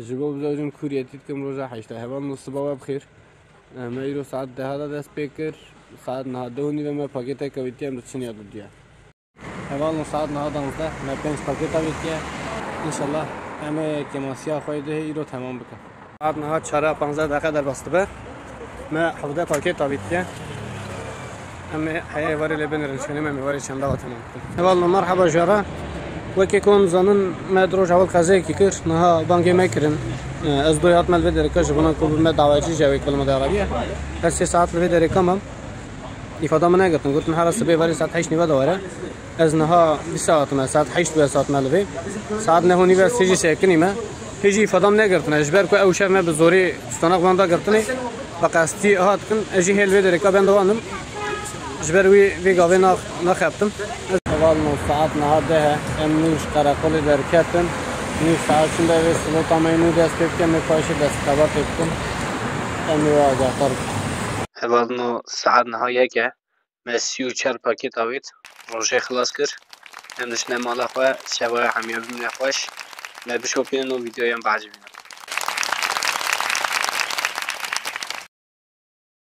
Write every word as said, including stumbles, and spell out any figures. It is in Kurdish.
Ji bo bizewicim kûriyetî dikim roja heşta. Hevalno siba we bi xêr. E, me îro saet deha de dest pê kir. Saet niha deh û nîve me pakêtek avêtiye, em diçin ya dudiya. Hevalno saet niha danzdeh, me pênc pakêt avêtiye. Înşallah em ê kêmasiya xwe yê duhê îro temam bikin. Saet niha çara panzdeh deqe derbas dibe. Me hevdeh pakêt avêtiye. Em ê heye êvarê lê binêrin, şûnê me êvarê çenda ve temam bikin. Hevalno merheba ji we re. Wekî ku hûn dizanin, me di roj heval qezayekî kir. Niha bangê me kirin. Ez doyê hatime li vê derê ke ji bona ku bibime dawacî ji wê ku li me de Erebî ye. Ez sê saet li vê derê ke mam. Îfada min negirtin. Gotin, "Hera sibê verê saet heşt nîve de were." Ez niha dîsa hatime, saet heşt bûye, saet me li vê. Saet neh û nîve ez hêjî sekinî me. Hêjî îfada min negirtine. Ji ber ku ew şev me bi zorê tutanaq wan da girtinê, bi qestî hat kin, ez jî hêl vê derê ka ben de wan im. Ji ber wî vê gavê nax-, naxebtim. Hevalno saet niha deh e. Em nû ji qereqolê derketin. Nû saet şinde vê silota me nû dest pê bikin, me paşê dest xebatê bikin. Em ê we agahtar bikin. Hevalno saet niha yek e. Me sî û çar pakêt avêt. Rojê xilas kir. Em diçine mala xwe, şeva hemiya bimîne xweş. Me bişopînin û vîdeoyan biecibînin.